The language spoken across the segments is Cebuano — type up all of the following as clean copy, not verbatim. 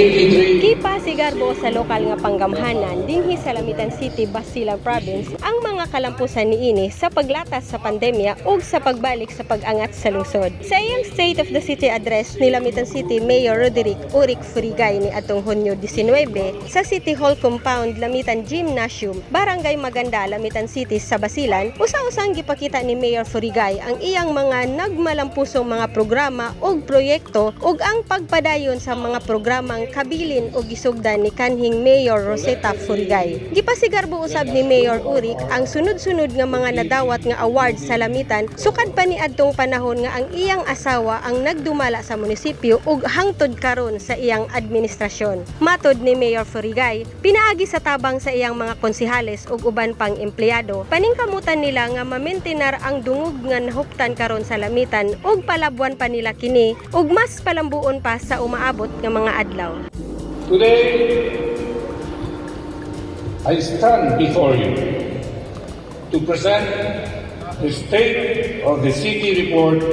2023, Gipasigarbo sa lokal nga panggamhanan dinhi sa Lamitan City, Basilan Province ang mga kalampusan niini sa paglatas sa pandemya ug sa pagbalik sa pag-angat sa lungsod. Sa iyang State of the City Address ni Lamitan City Mayor Roderick Uric Furigay ni atong Hunyo 19 sa City Hall Compound, Lamitan Gymnasium, Barangay Maganda, Lamitan City sa Basilan, usa-usang gipakita ni Mayor Furigay ang iyang mga nagmalampusong mga programa ug proyekto ug ang pagpadayon sa mga programang kabilin og gisugdan ni kanhing Mayor Rosetta Furigay. Gipasigarbo usab ni Mayor Uric ang sunod-sunod nga mga nadawat nga award sa Lamitan sukad pa ni adtong panahon nga ang iyang asawa ang nagdumala sa munisipyo ug hangtod karon sa iyang administrasyon. Matod ni Mayor Furigay, pinaagi sa tabang sa iyang mga konsihales ug uban pang empleyado, paningkamutan nila nga mamentinar ang dungog nga nahuptan karon sa Lamitan ug palabuan pa nila kini ug mas palambuon pa sa umaabot nga mga adlaw. Today, I stand before you to present the State of the City report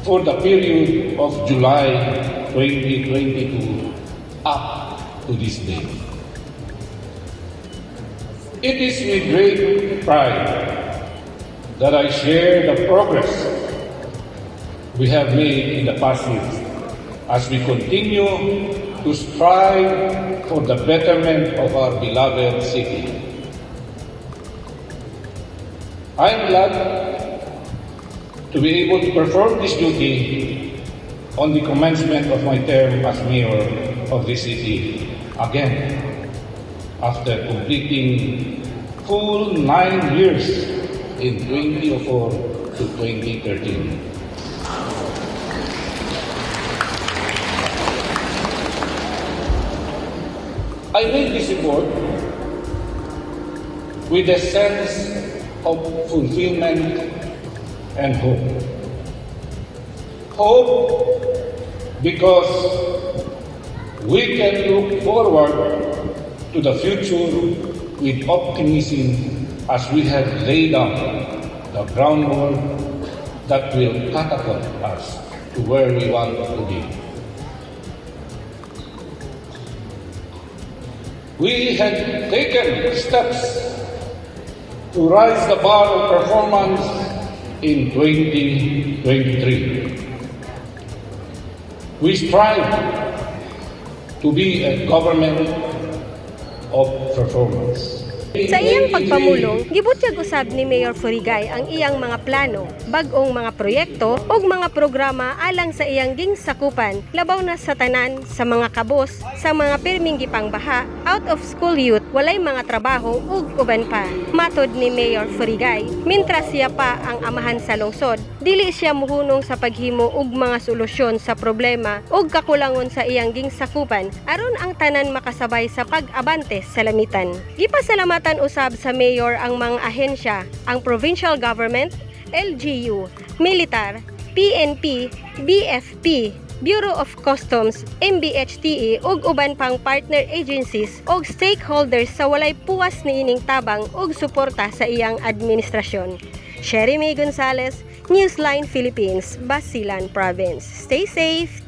for the period of July 2022 up to this day. It is with great pride that I share the progress we have made in the past years as we continue to strive for the betterment of our beloved city. I am glad to be able to perform this duty on the commencement of my term as mayor of this city again after completing full 9 years in 2004 to 2013. I made this report with a sense of fulfillment and hope. Hope because we can look forward to the future with optimism as we have laid down the groundwork that will catapult us to where we want to be. We had taken steps to rise the bar of performance in 2023. We strive to be a government of performance. Sa iyang pagpamulong, gibutyag usab ni Mayor Furigay ang iyang mga plano, bag-ong mga proyekto ug mga programa alang sa iyang gingsakupan, labaw na sa tanan sa mga kabos, sa mga pirming gipangbaha, out of school youth, walay mga trabaho ug uban pa. Matod ni Mayor Furigay, mintras siya pa ang amahan sa lungsod, dili siya muhunong sa paghimo og mga solusyon sa problema ug kakulangon sa iyang gingsakupan aron ang tanan makasabay sa pag-abante sa Lamitan. Gipasalamatan usab sa mayor ang mga ahensya, ang provincial government, LGU, militar, PNP, BFP, Bureau of Customs, MBHTE ug uban pang partner agencies ug stakeholders sa walay puwas niining tabang ug suporta sa iyang administrasyon. Sherry May Gonzalez, Newsline Philippines, Basilan Province. Stay safe.